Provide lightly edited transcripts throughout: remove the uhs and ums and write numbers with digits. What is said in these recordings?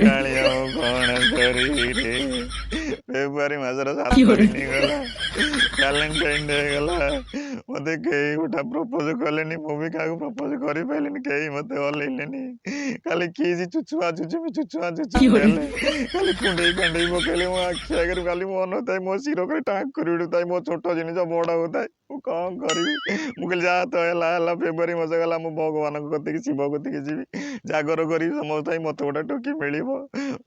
କାଳିଆ, ମୁଁ କଣ କରିବି ରେ? ଫେବୃଆରୀ ମାସର 7 ଦିନ ଗଲା, ଭାଲେଣ୍ଟାଇନ୍ ଡେ ଗଲା, ମତେ କେହି ଗୋଟା ପ୍ରପୋଜ କଲେନି, ମୁଁ ବି କାହାକୁ ପ୍ରପୋଜ କରିପାରିଲିନି। କେହି ମତେ ହଲେଇଲେନି, ଖାଲି କିସ୍, ଚୁଚୁଆ ଚୁଚୁମି, ଚୁଚୁଆ ଚୁଚୁମି ହେଲେ, ଖାଲି କୁଣ୍ଡେଇ କାଣ୍ଡେଇ ପକେଇଲେ ମୋ ଆଖି ଆଗରେ। ଖାଲି ମୁଁ ଅନଉଥାଏ, ମୋ ଶିର ଖାଲି ଟାଙ୍କୁରି ଉଠୁଥାଏ, ମୋ ଛୋଟ ଜିନିଷ ବଡ ହଉଥାଏ। ମୁଁ କଣ କରିବି? ମୁଁ କହିଲି, ଯାହା ତ ହେଲା ହେଲା, ଫେବୃଆରୀ ମାସ ଗଲା, ମୁଁ ଭଗବାନଙ୍କ କତିକି, ଶିବ କତିକି ଯିବି, ଜାଗର କରିବି, ସମସ୍ତ ପାଇଁ ମତେ ଗୋଟେ ଟୋକି ମିଳିବ।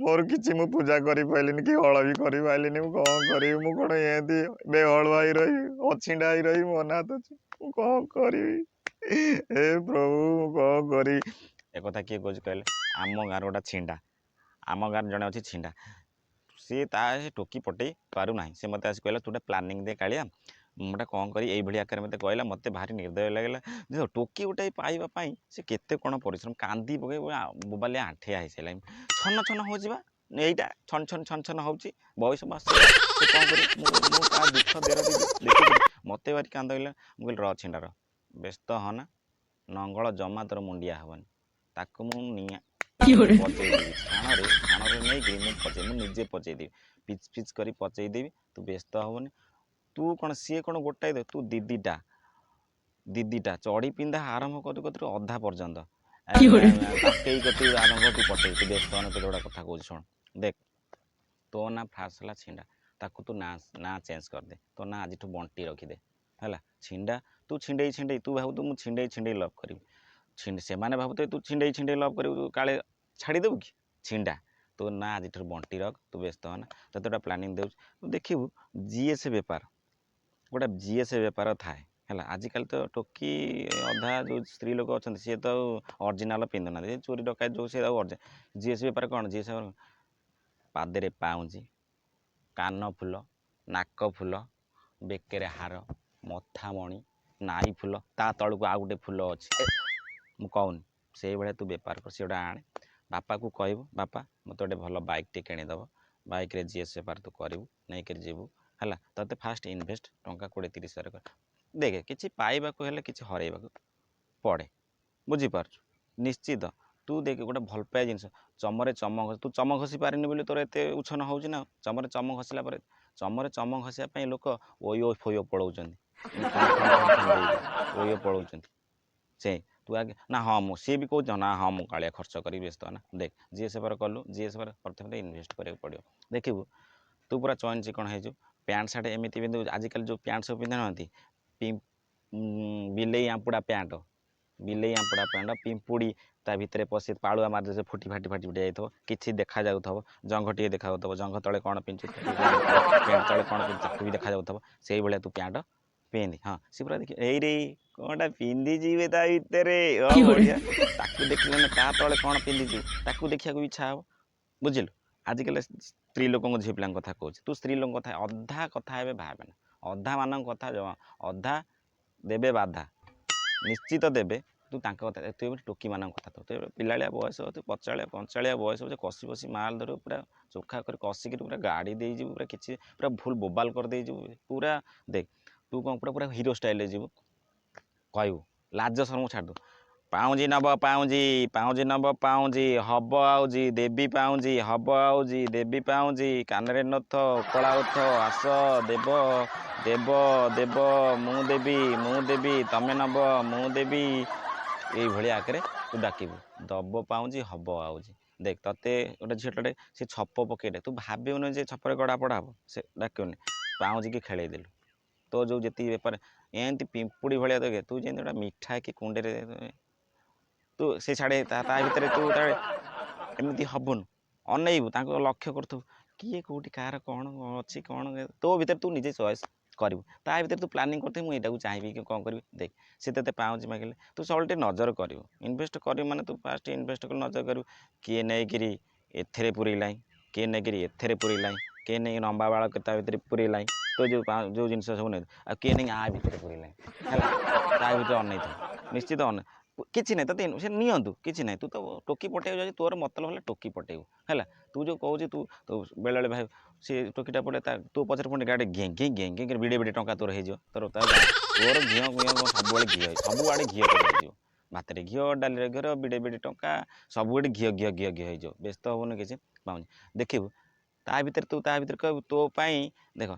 ମୋର କିଛି ମୁଁ ପୂଜା କରିପାରିଲିନି କି ହଳ ବି କରିପାରିଲିନି। ମୁଁ କଣ କରିବି? ମୁଁ କଣ ଏମିତି ବେହଳୁଆ ହେଇ ରହିବି, ଅଛିଣ୍ଡା ହେଇ ରହିବି, ମୋ ଅନାଥ ଅଛି? ମୁଁ କଣ କରିବି? ହେ ପ୍ରଭୁ, ମୁଁ କଣ କରିବି? ଏକଥା କିଏ କହୁଛି କହିଲେ? ଆମ ଗାଁର ଗୋଟେ ଛିଣ୍ଡା, ଆମ ଗାଁରେ ଜଣେ ଅଛି ଛିଣ୍ଡା। ସିଏ ତା ସେ ଟୋକି ପଟେଇ ପାରୁନାହିଁ। ସେ ମୋତେ ଆସି କହିଲା, ତୁ ଗୋଟେ ପ୍ଲାନିଂ ଦେ କାଳିଆ, ମୁଁ ଗୋଟେ କ'ଣ କରିବି? ଏଇଭଳି ଆକାରରେ ମୋତେ କହିଲା। ମୋତେ ଭାରି ନିର୍ଦ୍ଦୟ ଲାଗିଲା। ଦେଖ, ଟୋକି ଗୋଟେ ପାଇବା ପାଇଁ ସେ କେତେ କ'ଣ ପରିଶ୍ରମ, କାନ୍ଦି ପକେଇ ବୋବାଲିଆ ଆଣ୍ଠିଆ ହେଇସାରିଲାଣି, ଛନ ଛନ ହେଉଛି ବା, ଏଇଟା ଛନ ଛନ ଛନ ଛନ ହେଉଛି। ବୟସ ମାସ, ସେ କ'ଣ କରିବ? ମୁଁ ତା ଦୁଃଖ ଦେଖିକି ମୋତେ ଭାରି କାନ୍ଦ ଲାଗିଲା। ମୁଁ କହିଲି, ର ଛିଣ୍ଡାର, ବ୍ୟସ୍ତ ହନା, ନଙ୍ଗଳ ଜମା ତୋର ମୁଣ୍ଡିଆ ହେବନି। ତାକୁ ମୁଁ ନିଆଁ ପଚେଇଦେବି, ଛାଣରେ ଛାଣରେ ନେଇକି ମୁଁ ପଚେଇ, ମୁଁ ନିଜେ ପଚେଇଦେବି, ପିଚ୍ ପିଚ୍ କରି ପଚେଇଦେବି। ତୁ ବ୍ୟସ୍ତ ହେବନି। ତୁ କ'ଣ, ସିଏ କ'ଣ ଗୋଟାଏ ଦେ, ତୁ ଦି ଦିଟା ଚଡ଼ି ପିନ୍ଧା ଆରମ୍ଭ କରୁ କରୁ ଅଧା ପର୍ଯ୍ୟନ୍ତ ପାକେଇ କତି ଆରମ୍ଭ ତୁ ପଠେଇ। ତୁ ବ୍ୟସ୍ତ ହନା, ତୋତେ ଗୋଟେ କଥା କହୁଛି, ଶୁଣ। ଦେଖ, ତୋ ନାଁ ଫାଷ୍ଟ ହେଲା ଛିଣ୍ଡା, ତାକୁ ତୁ ନାଁ ଚେଞ୍ଜ କରିଦେ। ତୋ ନାଁ ଆଜିଠୁ ବଣ୍ଟି ରଖିଦେ, ହେଲା? ଛିଣ୍ଡା, ତୁ ଛିଣ୍ଡେଇ ଛିଣ୍ଡେଇ, ତୁ ଭାବୁଥିବୁ ମୁଁ ଛିଣ୍ଡେଇ ଛିଣ୍ଡେଇ ଲଭ୍ କରିବି, ସେମାନେ ଭାବୁଥିବେ ତୁ ଛିଣ୍ଡେଇ ଛିଣ୍ଡେଇ ଲଭ୍ କରିବୁ, ତୁ କାଳେ ଛାଡ଼ିଦେବୁ କି। ଛିଣ୍ଡା, ତୋ ନାଁ ଆଜିଠାରୁ ବଣ୍ଟି ରଖ। ତୁ ବ୍ୟସ୍ତ ହନା, ତୋତେ ଗୋଟେ ପ୍ଲାନିଂ ଦେଉଛି, ତୁ ଦେଖିବୁ। ଯିଏ ସେ ବେପାର, ଗୋଟେ ଯିଏ ସେ ବେପାର ଥାଏ, ହେଲା? ଆଜିକାଲି ତ ଟୋକି ଅଧା ଯେଉଁ ସ୍ତ୍ରୀ ଲୋକ ଅଛନ୍ତି, ସିଏ ତ ଆଉ ଅରିଜିନାଲ ପିନ୍ଧୁନାହାନ୍ତି। ଚୋରି ଡକାୟତ ଯେଉଁ, ସିଏ ଆଉ ଯିଏ ସେ ବେପାର କ'ଣ? ଯିଏ ସେ ପାଦରେ ପାଉଁଜି, କାନ ଫୁଲ, ନାକ ଫୁଲ, ବେକରେ ହାର, ମଥାମଣି, ନାଇ ଫୁଲ, ତା ତଳକୁ ଆଉ ଗୋଟେ ଫୁଲ ଅଛି, ମୁଁ କହୁନି। ସେଇଭଳିଆ ତୁ ବେପାର କର। ସେ ଗୋଟେ ଆଣେ, ବାପାକୁ କହିବୁ, ବାପା ମୋତେ ଗୋଟେ ଭଲ ବାଇକ୍ଟେ କିଣିଦେବ। ବାଇକ୍ରେ ଜିଏସ୍ ବେପାର ତୁ କରିବୁ, ନେଇକରି ଯିବୁ, ହେଲା? ତୋତେ ଫାଷ୍ଟ ଇନଭେଷ୍ଟ ଟଙ୍କା 20-30 ହଜାର କର। ଦେଖେ, କିଛି ପାଇବାକୁ ହେଲେ କିଛି ହରେଇବାକୁ ପଡ଼େ, ବୁଝିପାରୁଛୁ? ନିଶ୍ଚିତ ତୁ ଦେଖେ, ଗୋଟେ ଭଲ ପାଇବା ଜିନିଷ, ଚମରେ ଚମ, ତୁ ଚମ ଘଷି ପାରିନି ବୋଲି ତୋର ଏତେ ଉଛନ ହେଉଛି ନା? ଚମରେ ଚମ ଘଷିଲା ପରେ, ଚମରେ ଚମ ଘଷିବା ପାଇଁ ଲୋକ ଓୟୋ ଫୋୟୋ ପଳଉଛନ୍ତି, ଓୟୋ ପଳଉଛନ୍ତି। ସେ ତୁ ଆଗେ ନା ହଁ, ମୁଁ ସିଏ ବି କହୁଛି ନା ହଁ, ମୁଁ କାଳିଆ ଖର୍ଚ୍ଚ କରିବି, ବ୍ୟସ୍ତ ନା। ଦେଖ, ଯିଏ ସେବାର କଲୁ, ଯିଏ ସେବାର ପ୍ରଥମେ ତ ଇନଭେଷ୍ଟ କରିବାକୁ ପଡ଼ିବ। ଦେଖିବୁ, ତୁ ପୁରା ଚଏନ୍ ଚିକଣ ହେଇଯିବୁ। ପ୍ୟାଣ୍ଟ ସାର୍ଟ ଏମିତି ପିନ୍ଧିବୁ, ଆଜିକାଲି ଯେଉଁ ପ୍ୟାଣ୍ଟ ସବୁ ପିନ୍ଧୁନାହାନ୍ତି, ବିଲେଇ ଆମ୍ପୁଡ଼ା ପ୍ୟାଣ୍ଟ, ବିଲେଇ ଆମ୍ପୁଡ଼ା ପ୍ୟାଣ୍ଟ, ପିମ୍ପୁଡ଼ି ତା ଭିତରେ ପଶି ପାଳୁଆ ମାରିଦେଇ ସେ ଫୁଟି ଫାଟି ଫାଟି ଫାଟି ଯାଇଥିବ, କିଛି ଦେଖାଯାଉଥିବ, ଜଙ୍ଘ ଟିକେ ଦେଖାଯାଉଥିବ, ଜଙ୍ଘ ତଳେ କ'ଣ ପିନ୍ଧୁଛୁ, ପ୍ୟାଣ୍ଟ ତଳେ କ'ଣ ପିନ୍ଧୁ ତାକୁ ବି ଦେଖାଯାଉଥିବ। ସେଇଭଳିଆ ତୁ ପ୍ୟାଣ୍ଟ ପିନ୍ଧି। ହଁ, ସେ ପୁରା ଦେଖି, ଏଇରେ କ'ଣଟା ପିନ୍ଧିଛି ବେ ତା ଭିତରେ, ବଢ଼ିଆ। ତାକୁ ଦେଖିଲେ ନା ତା ତଳେ କ'ଣ ପିନ୍ଧିଛୁ ତାକୁ ଦେଖିବାକୁ ଇଚ୍ଛା ହେବ, ବୁଝିଲୁ? ଆଜିକାଲି ସ୍ତ୍ରୀ ଲୋକଙ୍କ, ଝିଅ ପିଲାଙ୍କ କଥା କହୁଛି। ତୁ ସ୍ତ୍ରୀ ଲୋକଙ୍କ କଥା ଅଧା କଥା ଏବେ ଭାବେନା, ଅଧା ମାନଙ୍କ କଥା ଅଧା ଦେବେ ବାଧା, ନିଶ୍ଚିତ ଦେବେ। ତୁ ତାଙ୍କ କଥା, ତୁ ଏବେ ଟୋକିମାନଙ୍କ କଥା, ତୁ ଏବେ ପିଲାଳିଆ ବୟସ, ତୁ ପଚାଳିଆ ପଞ୍ଚାଳିଆ ବୟସ, କଷି କଷି ମାଲ ଧରିବୁ, ପୁରା ଚୋଖା କରି କଷିକିରି ପୁରା ଗାଡ଼ି ଦେଇଯିବୁ, ପୁରା କିଛି ପୁରା ଫୁଲ୍ ବୋବାଲ କରିଦେଇଯିବୁ ପୁରା। ଦେଖ, ତୁ କ'ଣ ପୁରା ପୁରା ହିରୋ ଷ୍ଟାଇଲରେ ଯିବୁ, କହିବୁ, ଲାଜ ଶରମ ଛାଡ଼ିଦବୁ। ପାଉଁଜି ନବ ପାଉଁଜି, ପାଉଁଜି ନବ ପାଉଁଜି, ହବ ଆଉଜି ଦେବି ପାଉଁଜି, ହବ ଆଉଜି ଦେବି ପାଉଁଜି, କାନରେ ନଥ କଳା ଉଥ, ଆସ ଦେବ ଦେବ ଦେବ, ମୁଁ ଦେବି ମୁଁ ଦେବି, ତମେ ନବ ମୁଁ ଦେବି। ଏଇଭଳିଆ ଆଗରେ ତୁ ଡାକିବୁ, ଦବ ପାଉଁଜି, ହବ ଆଉଜି। ଦେଖ, ତତେ ଗୋଟେ ଝିଅଟେ ସେ ଛପ ପକେଇଲେ ତୁ ଭାବିବୁନି ଯେ ଛପରେ ଗଡ଼ା ପଡ଼ା ହବ। ସେ ଡାକିବୁନି, ପାଉଁଜିକି ଖେଳେଇ ଦେଲୁ, ତୋ ଯେଉଁ ଯେତିକି ବେପାର ଏମିତି ପିମ୍ପୁଡ଼ି ଭଳିଆ। ଦେଖେ, ତୁ ଯେମିତି ଗୋଟେ ମିଠା କି କୁଣ୍ଡରେ ତୁ ସେ ଛାଡ଼େ ତା ଭିତରେ ତୁ ଏମିତି ହବୁନୁ, ଅନେଇବୁ ତାଙ୍କୁ, ଲକ୍ଷ୍ୟ କରୁଥିବୁ କିଏ କେଉଁଠି କାହାର କ'ଣ ଅଛି କ'ଣ। ତୋ ଭିତରେ ତୁ ନିଜେ ଚଏସ୍ କରିବୁ, ତା ଭିତରେ ତୁ ପ୍ଲାନିଂ କରିଥିବୁ, ମୁଁ ଏଇଟାକୁ ଚାହିଁବି କି କ'ଣ କରିବି। ଦେଖ, ସେ ତୋତେ ପାଉଁଜି ମାଗିଲେ ତୁ ସବୁବେଳେ ଟିକେ ନଜର କରିବୁ। ଇନଭେଷ୍ଟ କରିବୁ ମାନେ ତୁ ଫାଷ୍ଟ ଇନଭେଷ୍ଟ କଲୁ, ନଜର କରିବୁ କିଏ ନେଇକିରି ଏଥିରେ ପୁରେଇଲାଣି, କିଏ ନେଇକିରି ଏଥିରେ ପୁରେଇଲାଣି, କିଏ ନେଇକି ଲମ୍ବା ବାଳ ତା ଭିତରେ ପୁରେଇଲାଣି, ତୋ ଯେଉଁ ଯେଉଁ ଜିନିଷ ସବୁ ନେଇ, ଆଉ କିଏ ନେଇକି ଆ ଭିତରେ ପୁରେଇଲାଣି, ହେଲା? ତା ଭିତରେ ଅନେଇଥିବୁ, ନିଶ୍ଚିତ ଅନେ। କିଛି ନାହିଁ, ତତେ ସେ ନିଅନ୍ତୁ, କିଛି ନାହିଁ। ତୁ ତ ଟୋକି ପଟେଇବାକୁ ଯାଉଛି, ତୋର ମତଲବ ହେଲା ଟୋକି ପଟେଇବୁ, ହେଲା? ତୁ ଯେଉଁ କହୁଛୁ, ତୁ ତୁ ବେଳେବେଳେ ଭାଇ ସେ ଟୋକିଟା ପଟେ ତା ତୋ ପଛରେ ପୁଣି ଗାଡ଼ି ଘେଁ ଘେଁ ଘେଁ ଘେଁ ବିଡ଼େ ବିଡ଼େ ଟଙ୍କା ତୋର ହେଇଯିବ। ତୋର ତା ତୋର ଘିଅ ଘିଅ ସବୁବେଳେ ଘିଅ, ସବୁଆଡ଼େ ଘିଅ ତୋର ହେଇଯିବ, ଭାତରେ ଘିଅ, ଡାଲିରେ ଘିଅ, ବିଡ଼େ ବିଡ଼େ ଟଙ୍କା, ସବୁଆଡ଼େ ଘିଅ ଘିଅ ଘିଅ ଘିଅ ହେଇଯିବ। ବ୍ୟସ୍ତ ହେବୁନି କିଛି। ପାଉଁଜି ଦେଖିବୁ, ତା ଭିତରେ ତୁ ତା ଭିତରେ କହିବୁ ତୋ ପାଇଁ, ଦେଖ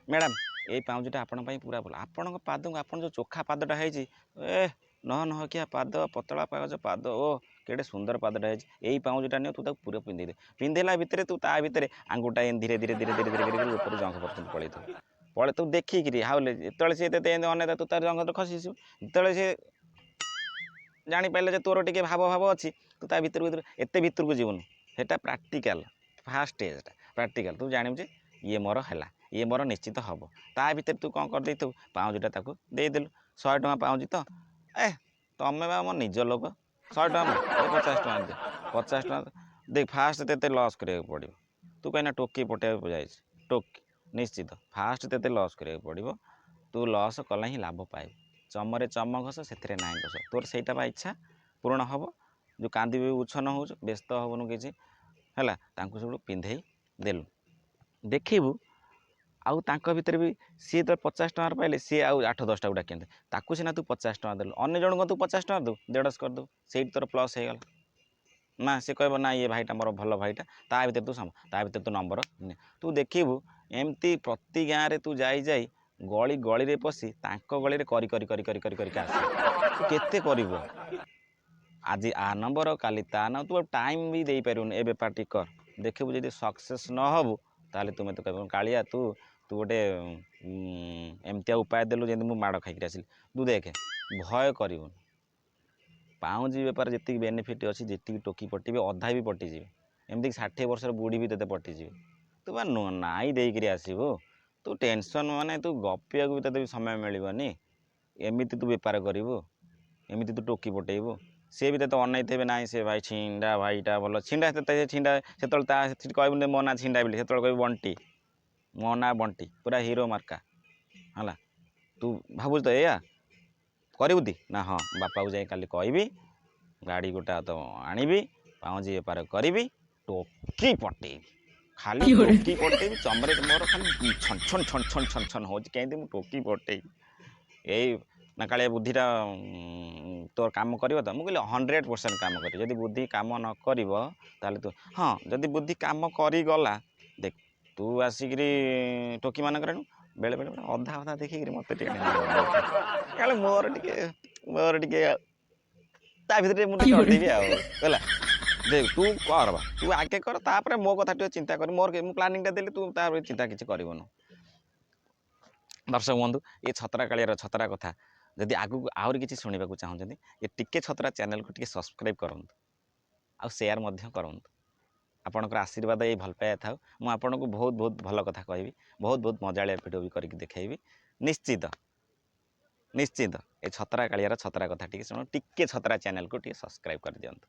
ମ୍ୟାଡ଼ାମ୍, ଏଇ ପାଉଁଜିଟା ଆପଣଙ୍କ ପାଇଁ ପୁରା ଭଲ। ଆପଣଙ୍କ ପାଦକୁ, ଆପଣ ଯେଉଁ ଚୋଖା ପାଦଟା ହେଇଛି, ଏ ନହ ନହକିଆ ପାଦ, ପତଳା କାଗଜ ପାଦ, ଓ କେଡ଼େ ସୁନ୍ଦର ପାଦଟା ହେଇଛି, ଏଇ ପାଉଁଜିଟା ନିଅ, ତୁ ତାକୁ ପୁରା ପିନ୍ଧେଇ ଦେ। ପିନ୍ଧେଇଲା ଭିତରେ ତୁ ତା ଭିତରେ ଆଙ୍ଗୁଠା ଏମିତି ଧୀରେ ଧୀରେ ଧୀରେ ଧୀରେ ଧୀରେ ଧୀରେ ଉପରେ ଜଙ୍ଘ ପର୍ଯ୍ୟନ୍ତ ପଳେଇଥିବୁ। ପଳେଇ ତୁ ଦେଖିକିରି ହାଉଲେ, ଯେତେବେଳେ ସିଏ ତତେ ଏମିତି ଅନେଇ, ତୁ ତାର ଜଙ୍ଘ ଖସିଯିବୁ। ଯେତେବେଳେ ସେ ଜାଣିପାରିଲେ ଯେ ତୋର ଟିକେ ଭାବ ଭାବ ଅଛି, ତୁ ତା ଭିତରକୁ ଭିତରୁ ଏତେ ଭିତରକୁ ଯିବୁନି। ସେଇଟା ପ୍ରାକ୍ଟିକାଲ ଫାଷ୍ଟ ଷ୍ଟେଜ୍ଟା ପ୍ରାକ୍ଟିକାଲ। ତୁ ଜାଣିବୁ ଯେ ଇଏ ମୋର ହେଲା, ଇଏ ମୋର ନିଶ୍ଚିତ ହେବ। ତା ଭିତରେ ତୁ କ'ଣ କରିଦେଇଥିବୁ, ପାଉଁଜିଟା ତାକୁ ଦେଇଦେଲୁ। 100 ଟଙ୍କା ପାଉଁଜି ତ, ଏ ତମେ ବା ମୋ ନିଜ ଲୋକ, 100 ଟଙ୍କା, 50 ଟଙ୍କା ଦେ। 50 ଟଙ୍କା ଦେଖ, ଫାଷ୍ଟ ତତେ ଲସ୍ କରିବାକୁ ପଡ଼ିବ। ତୁ କାହିଁକିନା ଟୋକି ପଟେଇବାକୁ ଯାଇଛି, ଟୋକି ନିଶ୍ଚିତ ଫାଷ୍ଟ ତତେ ଲସ୍ କରିବାକୁ ପଡ଼ିବ। ତୁ ଲସ୍ କଲେ ହିଁ ଲାଭ ପାଇବୁ। ଚମରେ ଚମ ଘଷ, ସେଥିରେ ନାହିଁ ଦୋଷ। ତୋର ସେଇଟା ବା ଇଚ୍ଛା ପୂରଣ ହେବ। ଯେଉଁ କାନ୍ଦିବି ଉଚ୍ଛନ ହେଉଛୁ, ବ୍ୟସ୍ତ ହେବୁନୁ କିଛି। ହେଲା, ତାଙ୍କୁ ସବୁ ପିନ୍ଧେଇ ଦେଲୁ, ଦେଖିବୁ ଆଉ ତାଙ୍କ ଭିତରେ ବି ସିଏ ତ 50 ଟଙ୍କାର ପାଇଲେ, ସିଏ ଆଉ 8 10ଟାକୁ ଡାକିଛନ୍ତି। ତାକୁ ସିନା ତୁ 50 ଟଙ୍କା ଦେଲୁ, ଅନ୍ୟ ଜଣଙ୍କୁ ତୁ 50 ଟଙ୍କା ଦେବୁ, 150 କରିଦେବୁ, ସେଇଠି ତୋର ପ୍ଲସ୍ ହେଇଗଲା ନା। ସେ କହିବ ନା, ଇଏ ଭାଇଟା ମୋର ଭଲ ଭାଇଟା। ତା ଭିତରେ ତୁ ତା ଭିତରେ ତୁ ନମ୍ବର, ତୁ ଦେଖିବୁ ଏମିତି ପ୍ରତି ଗାଁରେ ତୁ ଯାଇ ଯାଇ ଗଳି ଗଳିରେ ପଶି ତାଙ୍କ ଗଳିରେ କରି କରି କରି କରି କରି କରିକି ଆସିବୁ। ତୁ କେତେ କରିବୁ? ଆଜି ଆ ନମ୍ବର, କାଲି ତା ନା, ତୁ ଆଉ ଟାଇମ୍ ବି ଦେଇପାରିବୁନି। ଏ ବେପାରଟି କର, ଦେଖିବୁ ଯଦି ସକ୍ସେସ୍ ନ ହେବୁ, ତାହେଲେ ତୁମେ ତ କହିବୁ, କାଳିଆ ତୁ ତୁ ଗୋଟେ ଏମିତିଆ ଉପାୟ ଦେଲୁ ଯେମିତି ମୁଁ ମାଡ଼ ଖାଇକିରି ଆସିଲି। ତୁ ଦେଖେ, ଭୟ କରିବୁନି। ପାଉଁଜି ବେପାର ଯେତିକି ବେନିଫିଟ୍ ଅଛି, ଯେତିକି ଟୋକି ପଟିବେ, ଅଧା ବି ପଟିଯିବେ। ଏମିତିକି 60 ବର୍ଷର ବୁଢ଼ୀ ବି ତୋତେ ପଟିଯିବେ। ତୁ ବା ନାଇ ଦେଇକିରି ଆସିବୁ। ତୁ ଟେନସନ୍ ମାନେ ତୁ ଗପିବାକୁ ବି ତୋତେ ବି ସମୟ ମିଳିବନି। ଏମିତି ତୁ ବେପାର କରିବୁ, ଏମିତି ତୁ ଟୋକି ପଟେଇବୁ, ସିଏ ବି ତୋତେ ଅନେଇଥିବେ। ନାଇଁ, ସେ ଭାଇ ଛିଣ୍ଡା ଭାଇଟା ଭଲ ଛିଣ୍ଡା। ତତେ ଛିଣ୍ଡା ସେତେବେଳେ ତା ସେଠି କହିବୁନି ମୋ ନାଁ ଛିଣ୍ଡା ବୋଲି, ସେତେବେଳେ କହିବୁ ବଣ୍ଟି, ମୋ ନାଁ ବଣ୍ଟି, ପୁରା ହିରୋ ମାର୍କା। ହେଲା, ତୁ ଭାବୁଛୁ ତ ଏଇଆ କରିବୁ ତି ନା? ହଁ, ବାପାକୁ ଯାଇ କାଲି କହିବି, ଗାଡ଼ି ଗୋଟା ତ ଆଣିବି, ପାଉଁଜି ବେପାର କରିବି, ଟୋକି ପଟେଇବି, ଖାଲି ଟୋକି ପଟେଇବି। ଚମରେ ମୋର ଖାଲି ଛନ ଛନ ଛନ ଛନ ଛନ ଛନ ହେଉଛି, କେମିତି ମୁଁ ଟୋକି ପଟେଇବି। ଏଇ ନା କାଳିଆ ବୁଦ୍ଧିଟା ତୋର କାମ କରିବ ତ? ମୁଁ କହିଲି 100% କାମ କରିବ। ଯଦି ବୁଦ୍ଧି କାମ ନ କରିବ ତାହେଲେ ତୁ, ହଁ, ଯଦି ବୁଦ୍ଧି କାମ କରିଗଲା, ଦେଖ, ତୁ ଆସିକିରି ଟୋକିମାନଙ୍କର ବେଳେ ବେଳେ ଅଧା ଅଧା ଦେଖିକିରି ମୋତେ ଟିକେ, କାଳେ ମୋର ଟିକେ ତା ଭିତରେ ମୁଁ ଟିକେ କରିଦେବି ଆଉ। ହେଲା, ଦେଖ, ତୁ କର ବା, ତୁ ଆଗେ କର, ତାପରେ ମୋ କଥା ଟିକେ ଚିନ୍ତା କର। ମୋର ମୁଁ ପ୍ଲାନିଂଟା ଦେଲି, ତୁ ତାପରେ ଚିନ୍ତା କିଛି କରିବୁନୁ। ଦର୍ଶକ ବନ୍ଧୁ, ଏ ଛତରା କାଳିଆର ଛତରା କଥା ଯଦି ଆଗକୁ ଆହୁରି କିଛି ଶୁଣିବାକୁ ଚାହୁଁଛନ୍ତି, ଏ ଟିକେ ଛତରା ଚ୍ୟାନେଲକୁ ଟିକେ ସବସ୍କ୍ରାଇବ୍ କରନ୍ତୁ ଆଉ ସେୟାର ମଧ୍ୟ କରନ୍ତୁ। ଆପଣଙ୍କର ଆଶୀର୍ବାଦ ଏଇ ଭଲ ପାଇବା ଥାଉ। ମୁଁ ଆପଣଙ୍କୁ ବହୁତ ବହୁତ ଭଲ କଥା କହିବି, ବହୁତ ବହୁତ ମଜାଳିଆ ଭିଡ଼ିଓ ବି କରିକି ଦେଖେଇବି। ନିଶ୍ଚିତ ନିଶ୍ଚିତ ଏ ଛତରା କାଳିଆର ଛତରା କଥା ଟିକେ ଶୁଣ, ଟିକେ ଛତରା ଚ୍ୟାନେଲକୁ ଟିକେ ସବସ୍କ୍ରାଇବ୍ କରିଦିଅନ୍ତୁ।